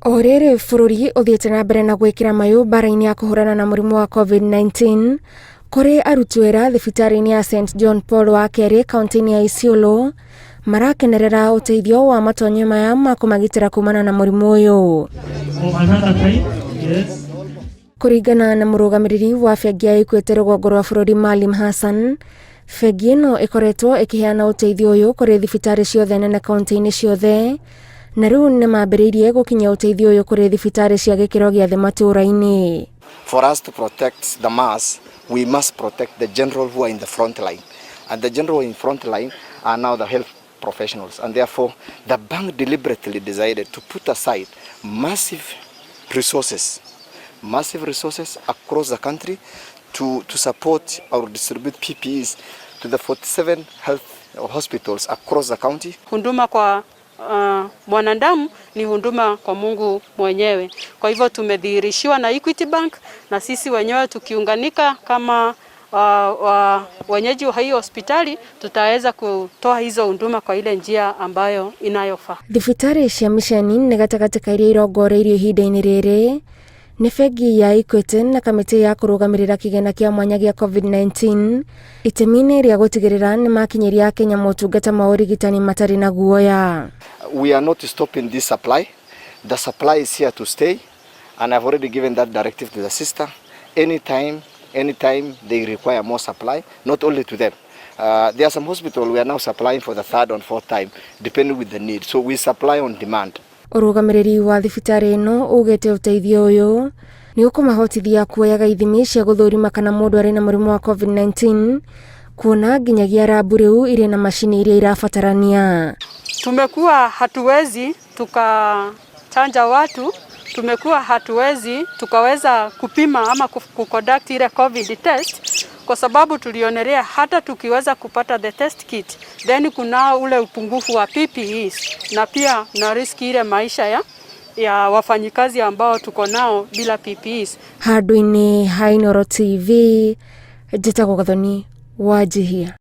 O rĩrĩ bũrũri ũthiĩte na mbere na gwĩkĩra mayũ mbara-inĩ ya kũhũrana na mũrimũ wa COVID-19, kũrĩ aruti wĩra thibitarĩ-inĩ ya St John Paul wa kerĩ kaunti-inĩ ya Isiolo marakenerera ũteithio wa matonyo maya ma kũmagitĩra kumana na mũrimũ ũyũ. Oh, another time? Yes. Kũringana na mũrũgamĩrĩri wa bengi ya Equity rũgongo rwa bũrũri Maalim Hassan, bengi ĩno ĩkoretwo ĩkĩheana ũteithio ũyũ kũrĩ thibitarĩ ciothe nene kaunti-inĩ ciothe, na rĩu nĩ mambĩrĩirie gũkinyia ũteithio ũyũ kũrĩ thibitarĩ cia gĩkĩro gĩa thĩ matũũra-inĩ. For us to protect the mass, we must protect the general who are in the front line. And the general in front line are now the health professionals. And therefore, the bank deliberately decided to put aside massive resources across the country to support or distribute PPEs to the 47 health hospitals across the county. Huduma kwa mwanadamu ni huduma kwa Mungu mwenyewe. Kwa hivyo tumedhihirishiwa na Equity Bank na sisi wenyewe tukiunganika kama wenyeji wa hii hospitali tutaweza kutoa hizo huduma kwa ile njia ambayo inayofaa. Thibitarĩ cia miceni nĩ gatagatĩ ka iria irongoreirio ihinda-inĩ rĩrĩ nĩ bengi ya Equity na kamĩtĩ ya kũrũgamĩrĩra kĩgĩna kĩa mwanya gĩa COVID-19 itemi-inĩ rĩa gũtigĩrĩra nĩ makinyĩria Akenya motungata ma ũrigitani matarĩ na guoya. We are not stopping this supply. The supply is here to stay, and I've already given that directive to the sister. Anytime, anytime they require more supply, not only to them. There are some hospitals we are now supplying for the third and fourth time, depending with the need. So we supply on demand. Ũrũgamĩrĩri wa thibitarĩ ĩno ugĩte ũteithio ũyũ nĩ ũkũmahotithia kuoyaga ithimi cia gũthũrima kana mũndũ arĩ na mũrimũ wa COVID-19, kuona nginyagia rabu rĩu irĩ na macini iria irabatarania. Tumekuwa hatuwezi tukachanja watu, tumekuwa hatuwezi tukaweza kupima ama kuconduct ile COVID test kwa sababu tulionelea hata tukiweza kupata the test kit, then kuna ule upungufu wa PPEs na pia na risk ile maisha ya wafanyikazi ambao tuko nao bila PPEs. Handũ-inĩ ha Inooro TV, njĩtagwo Gathoni Wanjihia.